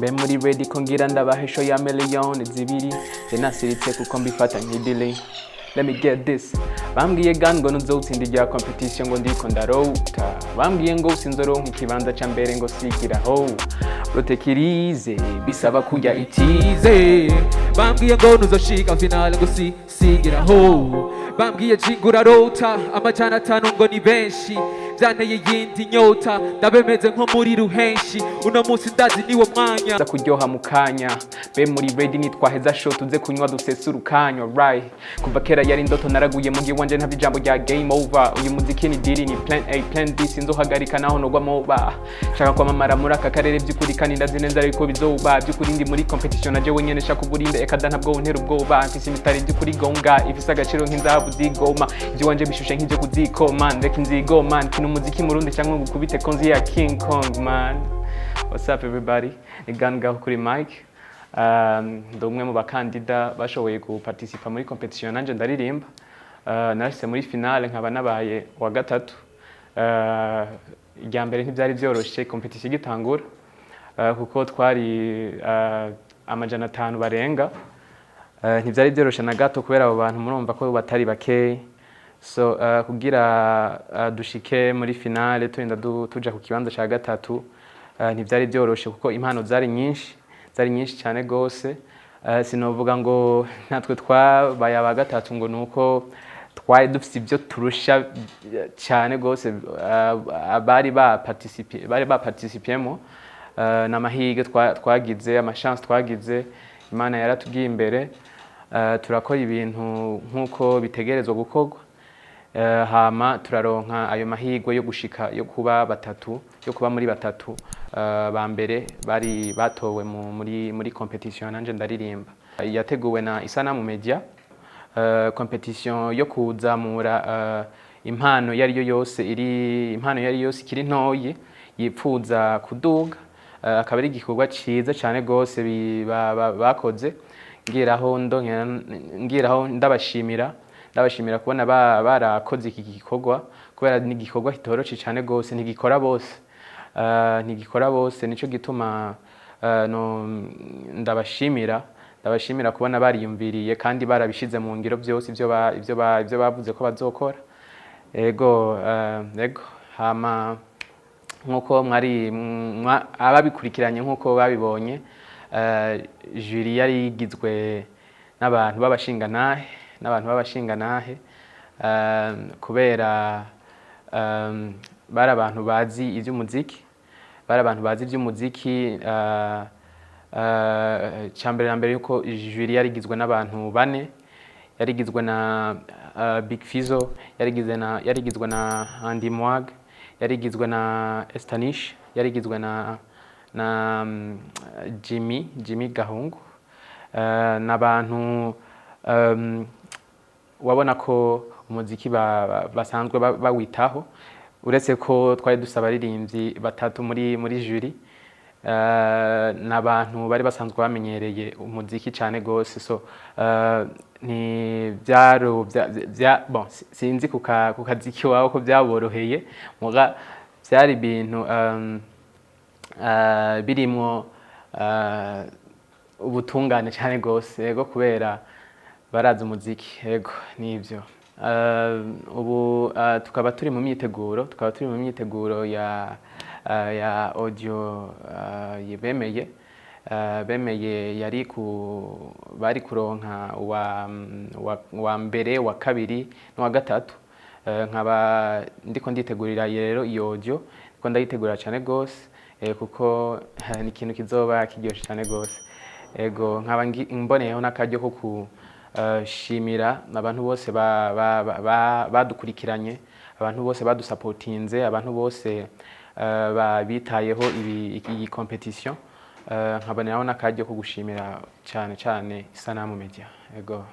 Mbe muri ready ko ngira ndabaha show ya miliyoni 2? Je nasiritse kuko mbifata nk'idili. Let me get this. Bambwiye gan ngo nuzotsinda irya competition, ngo ndiko ndarota. Bambwiye ngo sinzoronka ikibanza ca mbere, ngo sigiraho rotekirize, bisaba kurya itize. Bambwiye ngo nuzoshika finale, ngo si sigiraho. Bambwiye jingura rota 500, ngo ni benshi. Byanteye iyindi nyota, ndabemeze nko muri ruhenshi. Uno munsi ndazi niwo mwanya. Za kuryoha mu kanya. Be muri ready, nitwaheza show tuze kunywa dusese urukanywa, right? Kuva kera yari indoto, naraguye mugi wanje, ntavye ijambo rya game over. Uyu muziki ni diri, ni plan A, plan B, sinzohagarika naho nogwa moba. Shaka kwamamara muri aka karere by'ukuri, kandi ndazi neza ariko bizoba by'ukuri. Ndi muri competition naje wenyene, shaka uburinde ekada, ntabwo untera ubwoba. Mfise imitari by'ukuri gonga, ifise agaciro nk'inzahabu zigoma. Iby'iwanje bishushe nk'ibyo kuziko man, reka inzigo man, kina umuziki murundi cyangwa ngukubite konzi ya King Kong man. What's up everybody? Ni Gan Gaho kuri mic. Ndi umwe mu bakandida bashoboye guparticipa muri competition nanje ndaririmba. Narashitse muri finale, nkaba nabaye wa gatatu. Irya mbere ntibyari byoroshe competition igitangura, kuko twari 500 barenga. Ntibyari byoroshe na gato, kubera abo bantu murumva ko batari bakeyi. So kugira dushike muri finale, turinda tuja ku kibanza ca gatatu, ntivyari byoroshe kuko impano zari nyinshi, zari nyinshi cyane gose. Sinovuga ngo natwe twabaye aba gatatu ngo nuko twari dufite ibyo turusha cyane gose abari baparticipiyemo. N'amahirwe twagize, amachance twagize, Imana yaratugiye imbere, turakora ibintu nk'uko bitegerezwa gukorwa. Hama turaronka ayo mahirwe yo gushika, yo kuba batatu, yo kuba muri batatu ba mbere bari batowe muri competition nanje ndaririmba yateguwe na Isanamu Media, competition yo kuzamura impano iyo ariyo yose iri, impano iyo ariyo yose ikiri ntoyi yipfuza kuduga. Akaba ari igikorwa ciza cane gose bakoze. Ngiraho ndongera ngiraho ndabashimira kubona barakoze iki gikorwa, kubera ni igikorwa kitoroshe cane gose, ntigikora bose, ntigikora bose. Nico gituma no ndabashimira kubona bariyumviriye kandi barabishize mu ngiro byose ivyo bavuze ko bazokora. Ego, ego. Hama nkuko mwari ababikurikiranye, nkuko babibonye, jury yari igizwe n'abantu b'abashingantahe, kubera bari abantu bazi ivy'umuziki, bari abantu bazi ivy'umuziki. Cambere na mbere yuko jury yari igizwe n'abantu bane: yari igizwe na Big Fizzo, yari igizwe na Andy Mwag, yari igizwe na Estanish, yari igizwe na Jimmy Gahungu. N'abantu wabona ko umuziki basanzwe bawitaho. Uretse ko twari dufise abaririmbyi batatu muri jury, n'abantu bari basanzwe bamenyereye umuziki cyane gose. So ni byaro bya bon, sinzi ku kazi iwabo ko byaboroheye, muga byari ibintu birimwo ubutungane cyane gose. Yego, kubera barazi umuziki. Yego, nivyo. Ubu tukaba turi mu myiteguro, ya audio bemeye, bemeye yari ku bari kuronka wa mbere, wa kabiri n'uwa gatatu. Nkaba ndiko nditegurira rero iyo audio, ndiko ndayitegura cyane gose, kuko ni ikintu kizoba kiryoshe cyane gose. Ego, nkaba mboneyeho n'akaryo ko kushimira abantu bose badukurikiranye, abantu bose badusapotinze, abantu bose bitayeho iyi competition. Nkaboneraho n'akaryo ko gushimira cyane cyane Isanamu Media. Ego.